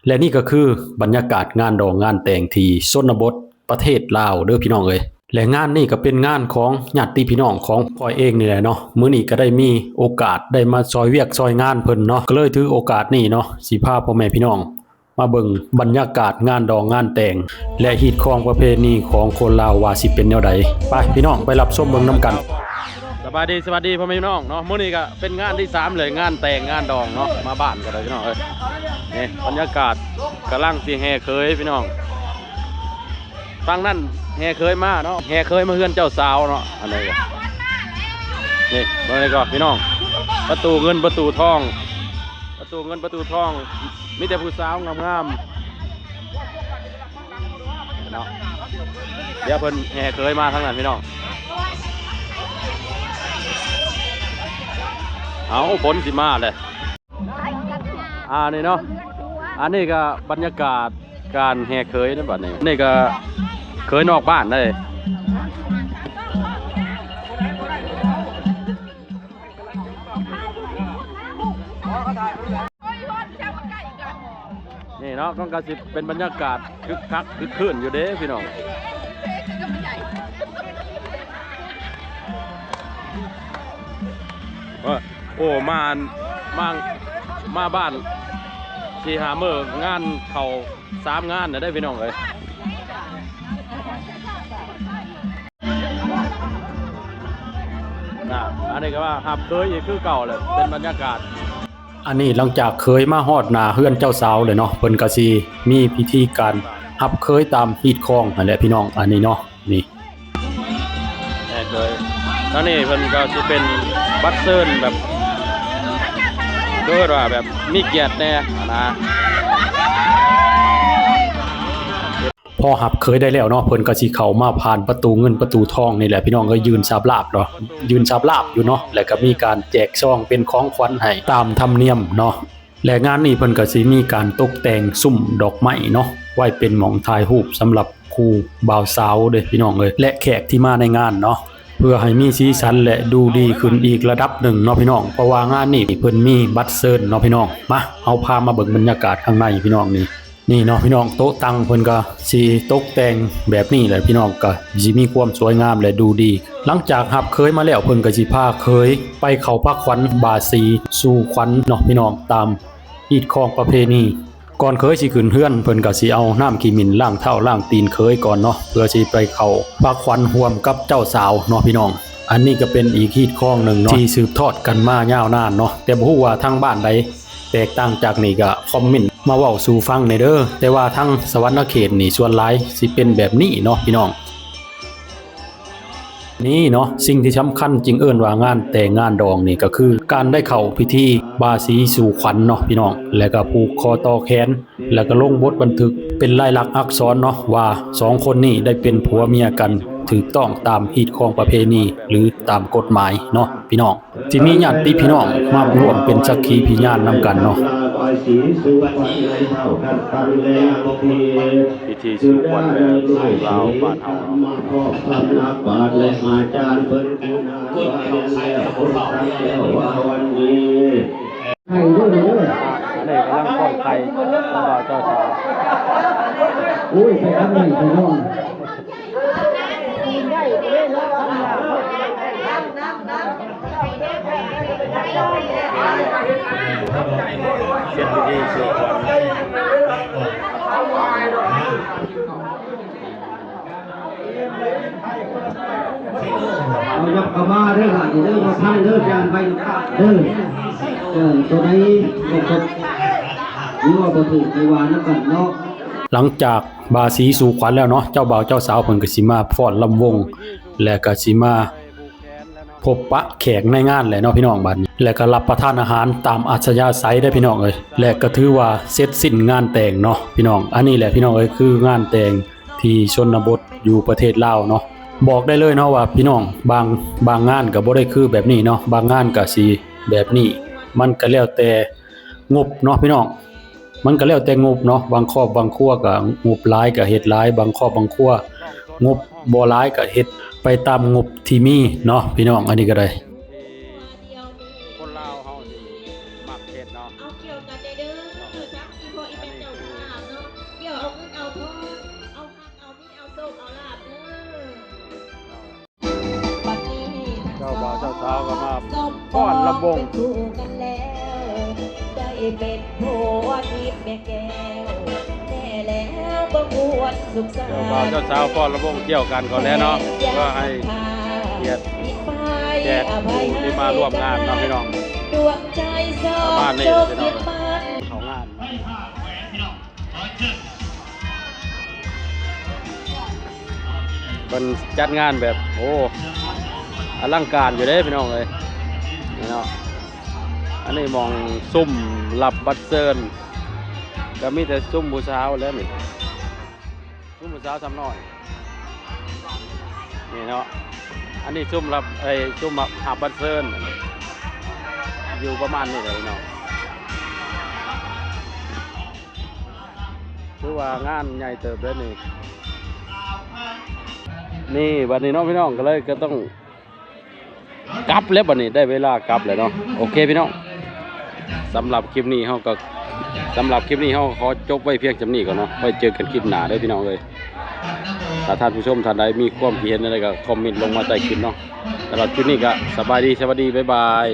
ແລະນີ້ກໍຄືບັນຍາກາດງານດອງງານແຕ່ງທີ່ຊົນນະບົດປະເທດລາວເດີພີ່ນ້ອງເອີຍ. ແລະງານນີ້ກໍເປັນງານຂອງຍາດຕິພີ່ນ້ອງຂອງຂ້ອຍເອງນີ້ແຫຼະເນາະ. ມື້ນີ້ກໍໄດ້ມີໂອກາດໄດ້ມາຊ່ອຍວຽກຊ່ອຍງານເພິ່ນເນາະ, ກໍເລີຍຖືໂອກາດນີ້ເນາະ ຊິພາພໍ່ແມ່ພີ່ນ້ອງ ມາເບິ່ງບັນຍາກາດງານດອງງານແຕ່ງ ແລະ ຮີດຄອງປະເພນີຂອງຄົນລາວວ່າຊິເປັນແນວໃດ. ໄປພີ່ນ້ອງ ໄປຮັບຊົມເບິ່ງນຳກັນ. ສະບາຍດີ ສະບາຍດີພໍ່ແມ່ພີ່ນ້ອງເນາະ. ມື້ນີ້ກະເປັນງານທີສາມເລີຍ ງານແຕ່ງງານດອງເນາະ ມາບ້ານກໍໄດ້ພີ່ນ້ອງເອີຍ. ນີ້ບັນຍາກາດກຳລັງຊິແຫ່ເຂີຍພີ່ນ້ອງ. ທາງນັ້ນແຫ່ເຂີຍມາເນາະ ແຫ່ເຂີຍມາເຮືອນເຈົ້າສາວເນາະ. ອັນນີ້ ນີ້ເບິ່ງນີ້ກໍພີ່ນ້ອງ ປະຕູເງິນປະຕູທອງ ປະຕູເງິນປະຕູທອງ ມີແຕ່ຜູ້ສາວງາມໆເນາະ. ດຽວເພິ່ນແຫ່ເຂີຍມາທາງນັ້ນພີ່ນ້ອງ. ເອົາ ຝົນຊິມາແຫຼະ. ອ່າ ນີ້ເນາະ ອັນນີ້ກໍບັນຍາກາດການແຫ່ເຂີຍໃນບັດນີ້. ນີ້ກໍເຂີຍນອກບ້ານເດ້. ນີ້ເນາະ ມັນກໍຊິເປັນບັນຍາກາດຄຶກຄັກຄຶກຄື້ນຢູ່ເດ້ພີ່ນ້ອງ. ໂອ້ ມາ ມາ ມາບ້ານສີ່ຫ້າມື້ ງານເຂົ້າສາມງານແລ້ວເດ້ພີ່ນ້ອງເອີຍ. ນະ ອັນນີ້ກໍວ່າຮັບເຂີຍອີກຄືເກົ່າແຫຼະ ເປັນບັນຍາກາດ. ອັນນີ້ຫຼັງຈາກເຂີຍມາຮອດໜ້າເຮືອນເຈົ້າສາວແລ້ວເນາະ ເພິ່ນກໍຊິມີພິທີການຮັບເຂີຍຕາມຮີດຄອງຫັ້ນແຫຼະພີ່ນ້ອງ. ອັນນີ້ເນາະ ນີ້ ແມ່ນເລີຍ ທາງນີ້ເພິ່ນກໍຊິເປັນບັດເຊີນແບບ ຄືວ່າແບບມີກຽດແດ່ຫັ້ນນະ. ພໍຮັບເຂີຍໄດ້ແລ້ວເນາະ ເພິ່ນກໍຊິເຂົ້າມາຜ່ານປະຕູເງິນປະຕູທອງນີ້ແຫຼະພີ່ນ້ອງເອີຍ. ຢືນສາບລາບເນາະ ຢືນສາບລາບຢູ່ເນາະ ແລ້ວກໍມີການແຈກຊອງເປັນຂອງຂວັນໃຫ້ຕາມທຳນຽມເນາະ. ແລະງານນີ້ເພິ່ນກໍຊິມີການຕົກແຕ່ງຊຸມດອກໄມ້ເນາະ ໄວ້ເປັນໝ່ອງຖ່າຍຮູບສຳລັບຄູ່ບ່າວສາວເດ້ພີ່ນ້ອງເອີຍ ແລະແຂກທີ່ມາໃນງານເນາະ ເພື່ອໃຫ້ມີສີສັນ ແລະ ດູດີຂຶ້ນອີກລະດັບໜຶ່ງເນາະພີ່ນ້ອງ. ເພາະວ່າງານນີ້ເພິ່ນມີບັດເຊີນເນາະພີ່ນ້ອງ. ມາ ເຮົາພາມາເບິ່ງບັນຍາກາດຂ້າງໃນພີ່ນ້ອງ. ນີ້ ນີ້ເນາະພີ່ນ້ອງ ໂຕະຕັ່ງເພິ່ນກໍຊິຕົກແຕ່ງແບບນີ້ແຫຼະພີ່ນ້ອງ ກໍຊິມີຄວາມສວຍງາມ ແລະ ດູດີ. ຫຼັງຈາກຮັບເຂີຍມາແລ້ວ ເພິ່ນກໍຊິພາເຂີຍໄປເຂົ້າພາຂວັນ ບາສີສູ່ຂວັນເນາະພີ່ນ້ອງ ຕາມຮີດຄອງປະເພນີ. ກ່ອນເຂີຍຊິຂຶ້ນເຮືອນ ເພິ່ນກໍຊິເອົານ້ຳຂີ້ໝິ່ນລ້າງເທົ້າລ້າງຕີນເຂີຍກ່ອນເນາະ ເພື່ອຊິໄປເຂົ້າພາຂວັນຮ່ວມກັບເຈົ້າສາວເນາະພີ່ນ້ອງ. ອັນນີ້ກໍເປັນອີກຮີດຄອງໜຶ່ງເນາະ ທີ່ສືບທອດກັນມາຍາວນານເນາະ ແຕ່ບໍ່ຮູ້ວ່າທາງບ້ານໃດ ແຕກຕ່າງຈາກນີ້ກໍຄອມເມັນມາເວົ້າສູ່ຟັງແດ່ເດີ. ແຕ່ວ່າທາງສະຫວັນນະເຂດນີ້ ສ່ວນຫຼາຍຊິເປັນແບບນີ້ເນາະພີ່ນ້ອງ. ນີ້ເນາະ ສິ່ງທີ່ສຳຄັນຈຶ່ງເອີ້ນວ່າງານແຕ່ງງານດອງນີ້ ກໍຄືການໄດ້ເຂົ້າພິທີບາສີສູ່ຂວັນເນາະພີ່ນ້ອງ ແລ້ວກໍຜູກຂໍ້ຕໍ່ແຂນ ແລ້ວກໍລົງບົດບັນທຶກເປັນລາຍລັກອັກສອນເນາະ ວ່າສອງຄົນນີ້ໄດ້ເປັນຜົວເມຍກັນຖືກຕ້ອງຕາມຮີດຄອງປະເພນີ ຫຼື ຕາມກົດໝາຍເນາະພີ່ນ້ອງ. ທີ່ມີຍາດຕິພີ່ນ້ອງມາຮ່ວມເປັນສັກຂີພິຍານນຳກັນເນາະ. ພິທີສູ່ຂວັນແບບລາວບ້ານເຮົາເນາະ. ໄຂ່ເດີ ອັນນີ້ກຳລັງປ້ອນໄຂ່ຂອງບ່າວເຈົ້າສາວ. ໂອ້ຍ ໄປທາງນັ້ນໄປເນາະ. ເອົາ ຍັບເຂົ້າມາເດີ ບາດນີ້ເດີ ບໍ່ທັນເດີ ຢ້ານໄປເດີ. ເອີ ໂຕໃດບໍ່ຄົບ ຫຼືວ່າບໍ່ຖືກ ໄປວ່ານຳກັນເນາະ. ຫຼັງຈາກບາສີສູ່ຂວັນແລ້ວເນາະ ເຈົ້າບ່າວເຈົ້າສາວເພິ່ນກໍຊິມາຟ້ອນລຳວົງ ແລະກໍຊິມາພົບປະແຂກໃນງານແຫຼະເນາະພີ່ນ້ອງ. ບາດນີ້ ແລະກໍຮັບປະທານອາຫານຕາມອັດສະຍາໄສເດ້ພີ່ນ້ອງເອີຍ ແລະກໍຖືວ່າເສັດສິ້ນງານແຕ່ງເນາະພີ່ນ້ອງ. ອັນນີ້ແຫຼະພີ່ນ້ອງເອີຍ ຄືງານແຕ່ງທີ່ຊົນນະບົດຢູ່ປະເທດລາວເນາະ. ບອກໄດ້ເລີຍເນາະວ່າພີ່ນ້ອງ ບາງ ບາງງານກໍບໍ່ໄດ້ຄືແບບນີ້ເນາະ ບາງງານກໍຊິແບບນີ້ ມັນກໍແລ້ວແຕ່ ງົບເນາະພີ່ນ້ອງ ມັນກໍແລ້ວແຕ່ງົບເນາະ. ບາງຄອບບາງຄົວກໍງົບຫຼາຍກໍເຮັດຫຼາຍ ບາງຄອບບາງຄົວງົບບໍ່ຫຼາຍກໍເຮັດໄປຕາມງົບທີ່ມີເນາະພີ່ນ້ອງ. ອັນນີ້ກໍໄດ້ ຄົນລາວເຮົານີ້ມັກເຮັດເນາະ. ເອົາກ່ຽວກັນເດີ ຈັກຊິພໍອີ່ແມ່ນເຈົ້າ ເຮົາກໍມາຟ້ອນລຳວົງ ເຈົ້າບ່າວເຈົ້າສາວຟ້ອນລຳວົງກ່ຽວກັນກ່ອນແລ້ວເນາະ ກໍໃຫ້ກຽດແຂກຜູ້ທີ່ມາຮ່ວມງານເນາະພີ່ນ້ອງ ປະມານນີ້ແຫຼະພີ່ນ້ອງ ເຂົ້າງານ. ເພິ່ນຈັດງານແບບ ໂອ້ ອະລັງການຢູ່ເດ້ພີ່ນ້ອງເອີຍ ນີ້ເນາະ ອັນນີ້ໝ່ອງຊຸມຮັບບັດເຊີນ ກໍມີແຕ່ຊຸມຜູ້ສາວແຫຼະນີ້ ຊຸມຜູ້ສາວຊຳນ້ອຍ ນີ້ເນາະ ອັນນີ້ຊຸມຮັບ ເອີຍ ຊຸມຮັບ ຮັບບັດເຊີນ ຢູ່ປະມານນີ້ແຫຼະພີ່ນ້ອງ ຖືວ່າງານໃຫຍ່ເຕີບເດ້ນີ້ ນີ້ບັດນີ້ເນາະພີ່ນ້ອງ ກໍເລີຍກໍຕ້ອງກັບແລ້ວ ບັດນີ້ໄດ້ເວລາກັບແລ້ວເນາະ ໂອເຄພີ່ນ້ອງ ສຳລັບຄລິບນີ້ເຮົາກໍ ສຳລັບຄລິບນີ້ເຮົາຂໍຈົບໄວ້ພຽງສ່ຳນີ້ກ່ອນເນາະ ໄວ້ເຈີກັນຄລິບໜ້າເດີພີ່ນ້ອງເອີຍ ຖ້າທ່ານຜູ້ຊົມທ່ານໃດມີຄວາມຄິດເຫັນແນວໃດກໍຄອມເມັນລົງມາໃຕ້ຄລິບເນາະ ສຳລັບຄລິບນີ້ກໍສະບາຍດີ ສະຫວັດດີ ບາຍບາຍ.